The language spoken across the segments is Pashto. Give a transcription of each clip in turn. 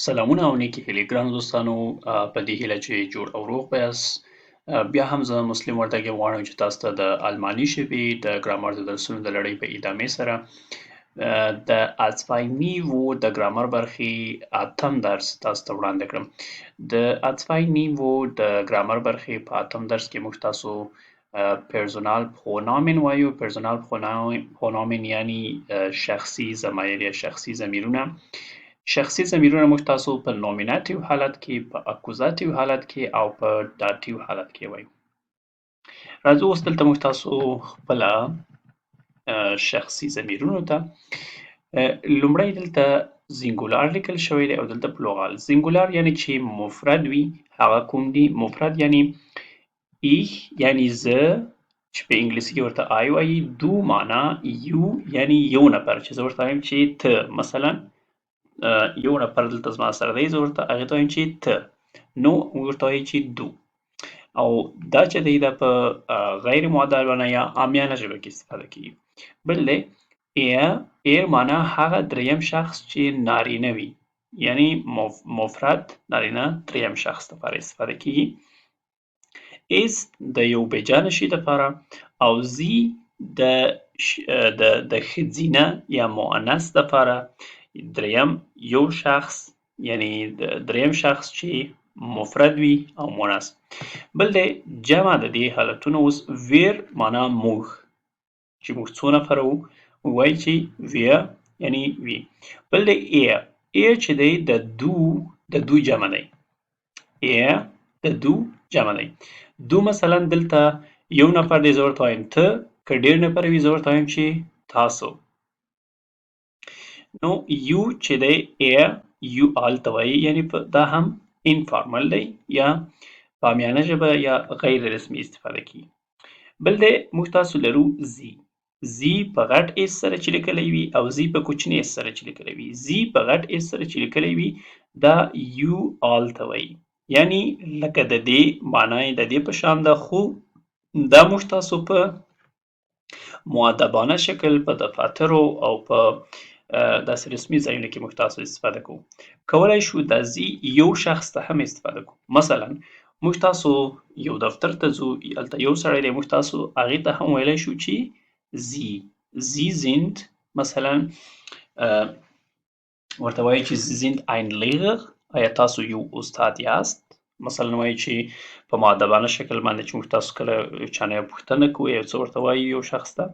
سلامونه او نیکې هیلې ګرانو دوستانو، په دې هیله چې جوړ او روغ به یاست. بیا هم زه مسلم وردګ یم، غواړم چې تاسو ته د الماني ژبې د ګرامر د درسونو د لړۍ په ادامې سره د A zwei Niveau د ګرامر برخې اتم درس تاسو ته وړاندې کړم. د A zwei Niveau د ګرامر برخې په اتم درس کې موږ تاسو Personalpronomen وایو. Personalpronomen یعنی شخصي ضمایر یا شخصي ضمیرونه. شخصي ضمیرونه موږ تاسو په Nominativ حالت کې، په Akkusativ حالت کې او په Dativ حالت کې وایو. راځو اوس دلته موږ تاسو خپله شخصي ضمیرونو ته. لومړی دلته Singular لیکل شوی دی او دلته Plural. Singular یعنی چې مفرد وي، هغه کوم دي؟ مفرد یعنی ich یعنی زه، چې په انګلیسي کې ورته I وایي. du معنا you یعنی یو نفر، چې زه ورته وایم چې ته. مثلا یو نفر دلته زما سره دی، زه ورته هغې ته وایم چې ته، نو ورته وایي چې du. او دا چې دی دا په غیر معدلانه یا عامیانه ژبه کې استفاده کیږي. بل دی er. er معنا هغه دریم شخص چې نارینه وي، یعنی مفرد نارینه دریم شخص لپاره استفاده کیږي. es د یو بېجانه شي لپاره، او sie د د ښځینه یا مؤنث لپاره دریم یو شخص، یعنی دریم شخص چې مفرد وي او مؤنث. بل دی جمع د دې حالتونو. اوس wir معنا موږ، چې موږ څو نفره وو، وایي چې wir یعنی وي. بل دی ihr. ihr چې دی د du، د du جمع دی. ihr د du جمع دی. du مثلا دلته یو نفر دی، زه ورته وایم ته. که ډېر نفر وي، زه ورته وایم چې تاسو. نو you چې دی ihr you all ته وایي، یعنی دا هم informal دی یا په عامیانه ژبه یا غیر رسمي استفاده کیږي. بل دی موږ تاسو لرو sie. Sie په غټ S سره چې لیکلی وي او Sie په کوچني S سره چې لیکلی وي. Sie په غټ S سره چې لیکلی وي دا you all ته وایي، یعنی لکه د دې معنا یې د دې په شان ده، خو دا موږ تاسو په مؤدبانه شکل په دفاترو او په داسې رسمي ځایونو کې موږ تاسو استفاده کوو. کولای شو د Sie یو شخص ته هم استفاده کوو. مثلا موږ تاسو یو دفتر ته ځو، هلته یو سړی دی، موږ تاسو هغې ته هم ویلی شو چې Sie. Sie sind مثلا ورته وایي چې Sie sind ein Lehrer، آیا تاسو یو استاد یاست؟ مثلا وایي چې په مؤدبانه شکل باندې چې موږ تاسو کله چا نه یو پوښتنه کوو، یو څه ورته وایي یو شخص ته،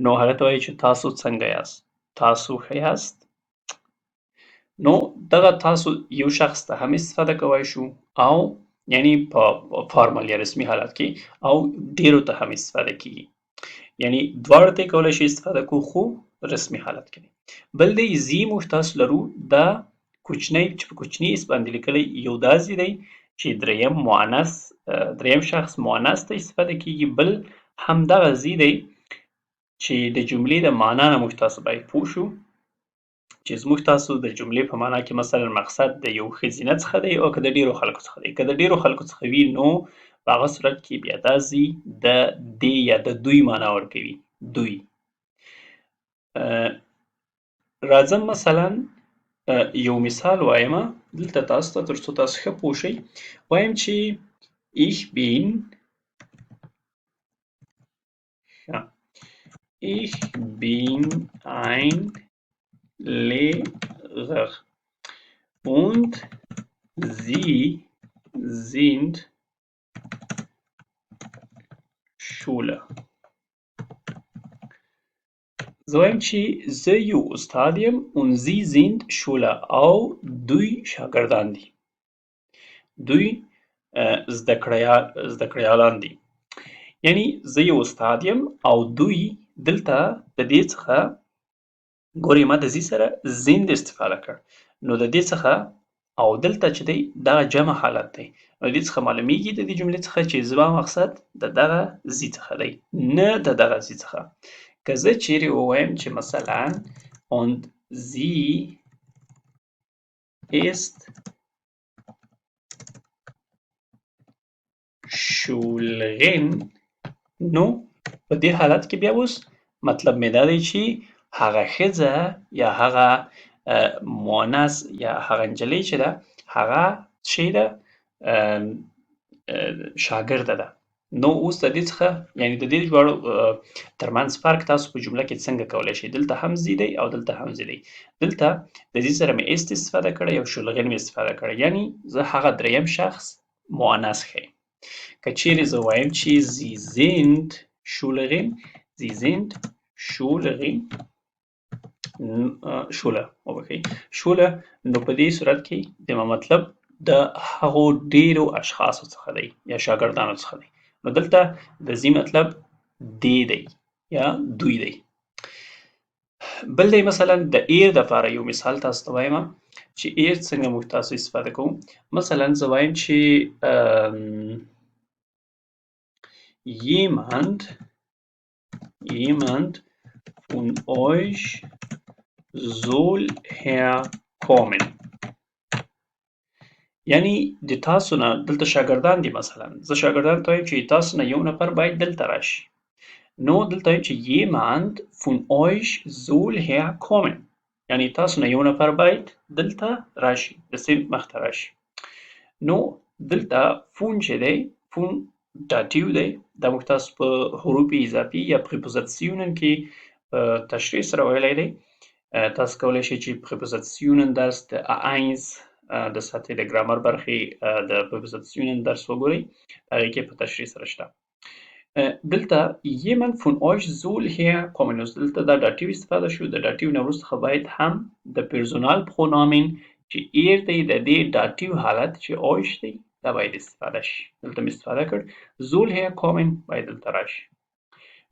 نو هغه ته وایي چې تاسو څنګه یاست، تاسو ښه یاست. نو دغه تاسو یو شخص ته هم استفاده کوای شو، او یعنی په formal یا رسمي حالت کې، او ډیرو ته هم استفاده کیږي، یعنی دواړو ته یې کولی شو استفاده کوو، خو رسمي حالت کې دی. بل دی Sie موږ تاسو لرو دا کوچنی چې په کوچني S باندې لیکلی یو دا Sie دی چې دریم مؤنث، دریم شخص مؤنث ته استفاده کیږي. بل همدغه Sie دی چې د جملې د معنا نه موږ تاسو باید پوه شو چې زموږ تاسو د جملې په معنا کې مثلا مقصد د یو ښځینه څخه دی او که د ډیرو خلکو څخه دی. که د ډیرو خلکو څخه وي نو په هغه صورت کې بیا دا Sie د دې یا د دوی معنا ورکوي، دوی. راځم مثلا یو مثال وایم دلته تاسو ته تر څو تاسو ښه پوه شئ. وایم چې ich bin، ich bin ein Lehrer und Sie sind Schüler. زه وایم چې زه یو استاد یم und Sie sind Schüler او دوی شاګردان دي، دوی زده کړیالان دي. یعنی زه یو استاد یم او دوی دلته د دې څخه ګورئ ما د Sie سره sind استفاده کړ، نو د دې څخه او دلته چې دی دغه جمع حالت دی، نو د دې څخه معلومیږي د دې جملې څخه چې زما مقصد د دغه Sie څخه دی، نه د دغه Sie څخه. که زه چیرې ووایم چې مثلا und sie ist Schülerin، نو په دې حالت کې بیا اوس مطلب مې دا دی چې هغه ښځه یا هغه مؤنث یا هغه نجلۍ چې ده هغه څه ده، شاګرده ده. نو اوس د دې څخه یعنی د دې دواړو ترمنځ فرق تاسو په جمله کې څنګه کولی شئ؟ دلته هم sie دی او دلته هم sie دی. دلته د sie سره مې ist استفاده کړی او Schülerin مې استفاده کړی، یعنی زه هغه دریم شخص مؤنث ښیم. که چیرې زه وایم چې sie sind Schülerin، sie sind Schülerin، Schüler، وبخښئ Schüler، نو په دې صورت کې د ما مطلب د هغو ډیرو اشخاصو څخه دی یا شاګردانو څخه دی. نو دلته د sie مطلب دی دی یا دوی دی. بل دی مثلا د er دپاره یو مثال تاسو ته وایم چې er څنګه موږ تاسو استفاده کوو. مثلا زه وایم چې jemand von euch soll herkommen، یعنی د تاسو نه دلته شاګردان دي. مثلا زه شاګردانو ته وایم چې تاسو نه یو نفر باید دلته راشي. نو دلته وایم چې jemand von euch soll herkommen، یعنی تاسو نه یو نفر باید دلته راشي، د صنف مخته راشي. نو دلته von چې دی، von Dativ دی، دا موږ تاسو په حروف اضافي یا Präpositionen کې په تشریح سره ویلی دی. تاسو کولی شئ چې Präpositionen درس د A1 د سطحې د ګرامر برخې د Präpositionen درس وګورئ، هغې کې په تشریح سره شته. دلته jemand von euch soll herkommen، اوس دلته دا Dativ استفاده شو. د Dativ نه وروسته خو باید هم د Personalpronomen چې er دی د دې Dativ حالت چې euch دی دا باید استفاده شي. دلته مې استفاده کړ soll herkommen باید دلته راشي.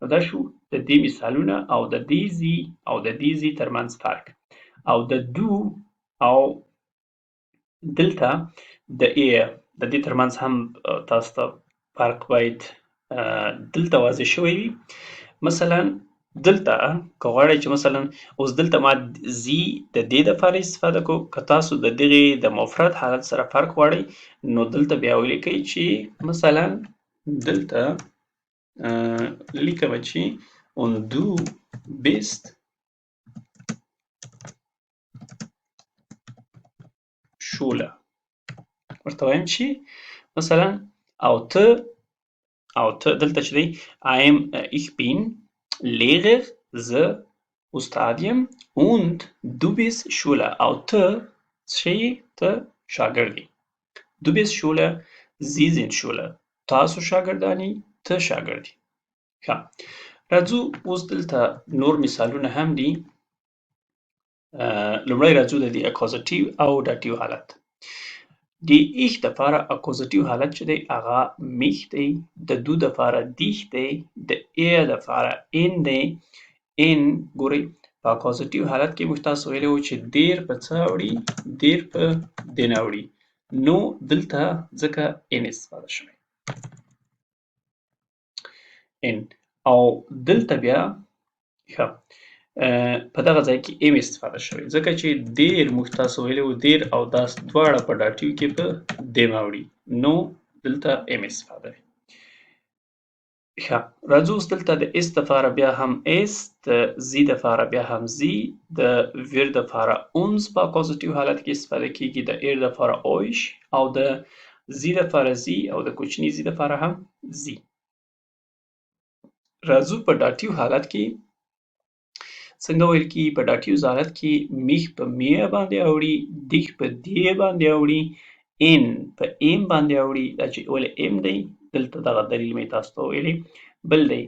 نو دا شو د دې مثالونه او د دې sie او د دې Sie ترمنځ فرق، او د du او دلته د er د دې ترمنځ هم تاسو ته فرق باید دلته واضح شوی وي. مثلا دلته که غواړئ چې مثلا اوس دلته ما sie د دې دپاره استفاده کوو، که تاسو د دغې د مفرد حالت سره فرق غواړئ نو دلته بیا ولیکئ چې مثلا دلته لیکم چې und du bist Schüler، ورته وایم چې مثلا او ته، او ته دلته چې دی I'm ich bin Lehrer، زه استاد یم، und du bist Schüler، او ته څه یې؟ ته شاګرد یې. Du bist Schüler، sie sind Schüler، تاسو شاګردان یئ، ته شاګرد یې. ښه، راځو اوس دلته نور مثالونه هم دي. لومړی راځو د دې Akkusativ او Dativ حالت. د ich دپاره Akkusativ حالت چې دی هغه mich دی، د du دپاره dich دی، د er دپاره ihn دی. ihn ګورئ په Akkusativ حالت کې موږ تاسو ویلي وو چې der په څه اوړي؟ der په den اوړي. نو دلته ځکه ihn استفاده شوی ihn. او دلته بیا ښه په دغه ځای کې im استفاده شوی، ځکه چې der موږ تاسو ویلي وو der او das دواړه په Dativ کې په dem اوړي، نو دلته im استفاده دی. ښه، راځو اوس دلته د es دپاره بیا هم es، د sie دپاره بیا هم sie، د wir دپاره uns په Akkusativ حالت کې استفاده کیږي، د er دپاره euch، او د sie دپاره Sie، او د کوچني sie دپاره هم Sie. راځو په Dativ حالت کې څنګه ویل کیږي؟ په Dativ حالت کې mich په mir باندې اوړي، dich په dir باندې اوړي، ihn په ihm باندې اوړي. دا چې ولې ihm دی دلته دغه دلیل مې تاسو ته ویلی. بل دی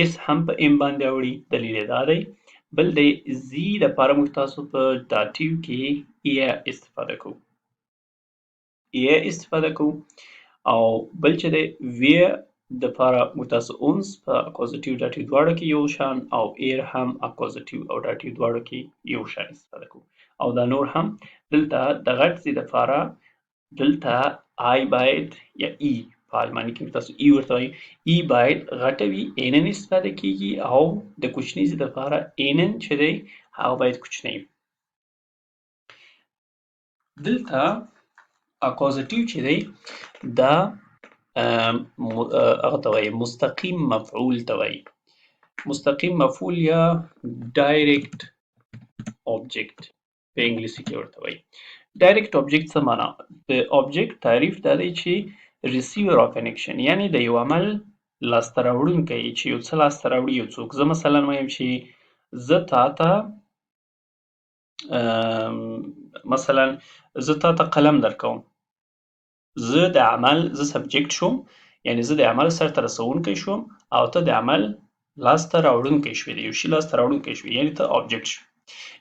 es هم په ihm باندې اوړي، دلیل یې دا دی. بل دی sie دپاره موږ تاسو په Dativ کې ihr استفاده کوو، ihr استفاده کوو. او بل چې دی wir دپاره موږ تاسو uns په Akkusativ Dativ دواړو کې یو شان، او er هم Akkusativ او Dativ دواړو کې یو شان استفاده کوو. او دا نور هم دلته د غټ sie دپاره دلته i باید یا i په آلماني کې تاسو i ورته وایي، i باید غټه وي، einen استفاده کیږي، او د کوچني sie دپاره ihnen چې دی هغه باید کوچنی وي. دلته Akkusativ چې دی دا هغه ته وایي مستقیم مفعول ته وایي، مستقیم مفعول یا direct object. په انګلیسي کې ورته وایي. Direct object څه معنا؟ د object تعریف دا دی چې receiver of an action، یعنی د یو عمل لاسته راوړونکی، چې یو څه لاسته راوړي یو څوک. زه مثلا وایم چې زه تا ته مثلا زه تا ته قلم درکوم، زه د عمل، زه subject شوم، یعنی زه د عمل سرته رسوونکی شوم او ته د عمل لاسته راوړونکی شوې، د یو شي لاسته راوړونکی شوې، یعنی ته object شوې.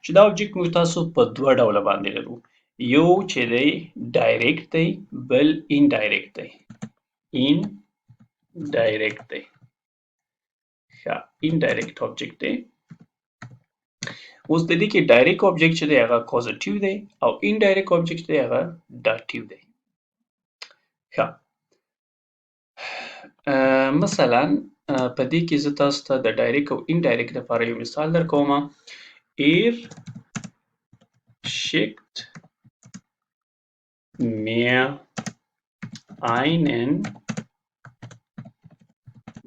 چې دا object موږ تاسو په دوه ډوله باندې لرو، یو چې دی direct دی، بل indirect دی. Indirect دی، ښه، indirect object دی. اوس د دې کې direct object چې دی هغه Akkusativ دی او indirect object چې دی هغه Dativ دی. ښه، مثلا په دې کې زه تاسو ته د direct او indirect لپاره یو مثال درکوم. Er schickt mir einen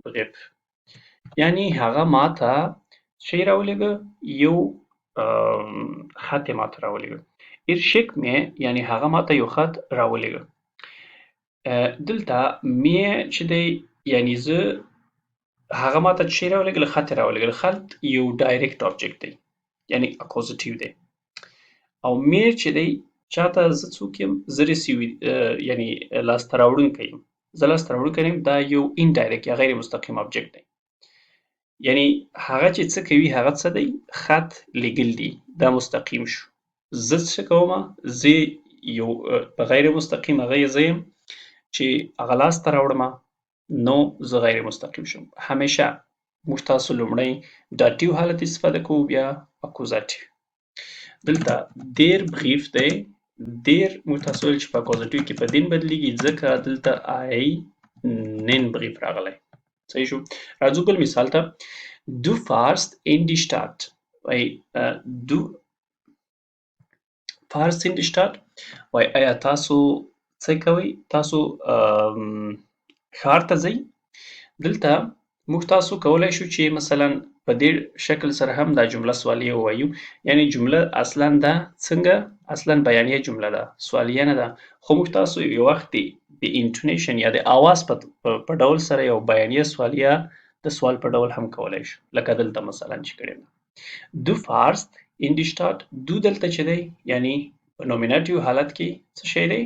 Brief، یعنی هغه ماته چی راولېږه، یو خط یې ماته راولېږه. Er schickt mir یعنی هغه ماته یو خط راولېږه. دلته mir چې دی یعنی زه، هغه ماته چې راولېږل، خط یې راولېږل. خط یو direct object دی، یعنی Akkusativ دی. او mir چې دی چاته، زه څوک یم؟ زه receive یعنی لاسته راوړونکی یم، زه لاسته راوړونکی یم. دا یو indirect یا غیر مستقیم object دی، یعنی هغه چې څه کوي هغه څه دی؟ خط لیږل دي، دا مستقیم شو. زه څه کوم؟ زه یو په غیر مستقیم هغه زه یم چې هغه لاسته راوړم، نو زه غیر مستقیم شوم. همیشه موږ تاسو لومړی Dativ حالت استفاده کوو، بیا Akkusativ. دلته der Brief دی، der موږ تاسو ویل چې په Akkusativ کې په den بدلیږي، ځکه دلته einen Brief راغلی. صحیح شو. راځو بل مثال ته. Du fährst in die Stadt. وای du fährst in die Stadt، وای آیا تاسو څه کوئ؟ تاسو ښار ته ځئ. دلته موږ تاسو کولی شو چې مثلا په دې شکل سره هم دا جمله سوالیه ووایو، یعنی جمله اصلا ده څنګه؟ اصلا بیانیه جمله ده، سوالیه نه ده، خو موږ تاسو یو وخت د intonation یا د آواز په ډول سره یو بیانیه سوالیه د سوال په ډول هم کولی شو، لکه دلته مثلا چې کړې ده du fährst in die Stadt. du دلته چې دی یعنی په Nominativ حالت کې څه شی دی؟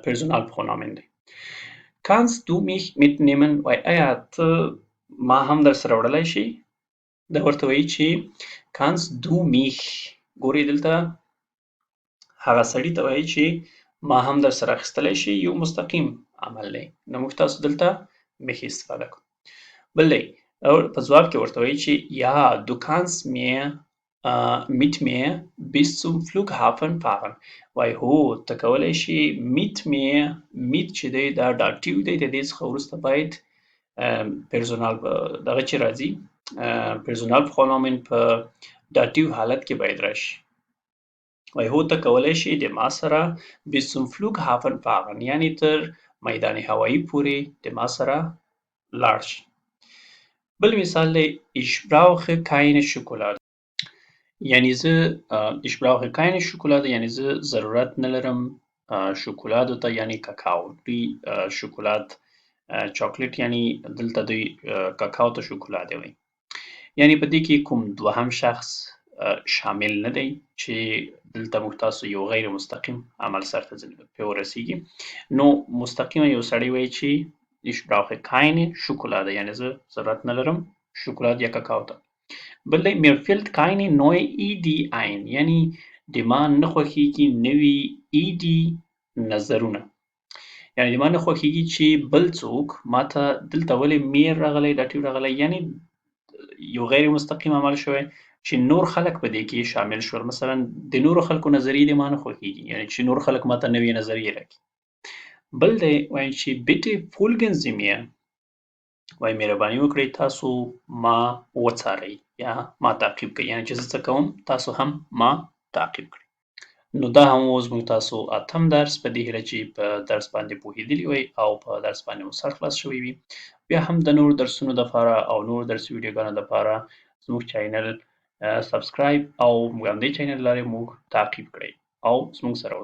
Personalpronomen دی. Kannst du mich mitnehmen؟ وای آیا ته ما هم در سره وړلی شي؟ دا ورته وایي چې kannst du mich، ګورئ دلته هغه سړي ته وایي چې ما هم در سره اخیستلی شي، یو مستقیم عمل دی، نو موږ تاسو دلته mich استفاده کوو. بل دی او په ځواب کې ورته وایي چې ja du kannst mir mit mir bis zum Flughafen fahren. وایي هو ته کولی شي mit mir، mit چې دی دا Dativ دی، د دې څخه وروسته باید Personal دغه چې راځي Personalpronomen په Dativ حالت کې باید راشي. وایي هو ته کولی شي د ما سره bis zum Flughafen fahren، یعنی تر میدان هوایی پورې د ما سره لاړ شي. بل مثال دی ich brauche keine Schokolade، یعنی زه ich brauche keine Schokolade، یعنی زه ضرورت نه لرم شوکولادو ته، یعنی کاکاو. دوی شوکولاد چاکلیټ، یعنی دلته دوی کاکاو ته شوکولاد وایي، یعنی په دې کې کوم دوهم شخص شامل نه دی چې دلته موږ تاسو یو غیر مستقیم عمل سرته پرې ورسیږي. نو مستقیمه یو سړی وایي چې ich brauche keine Schokolade، یعنی زه ضرورت نه لرم شوکولاد یا کاکاو ته. بل دی mir fällt keine neue Idee ein، یعنی د ما نه خوښیږي نوي ایدي نظرونه، یعنی د ما نه خوښیږي چې بل څوک ما ته. دلته ولې mir راغلی، Dativ راغلی، یعنی یو غیر مستقیم عمل شوی چې نور خلک په دې کې شامل شول. مثلا د نورو خلکو نظریې د ما نه خوښیږي، یعنی چې نور خلک ما ته نوې نظریې راکړي. بل دی وایي چې bitte folgen Sie mir، وایي مهرباني وکړئ تاسو ما وڅارئ یا ما تعقیب کړئ، یعنی چې زه څه کوم تاسو هم ما تعقیب کړئ. نو دا هم و زموږ تاسو اتم درس. په دې هیله چې په درس باندې پوهېدلي وئ او په درس باندې مو سر خلاص شوی وي. بیا هم د نورو درسونو دپاره او نورو درسي ویډیوګانو دپاره زموږ channel Subscribe او همدې channel لارې موږ تعقیب کړئ او زموږ سره.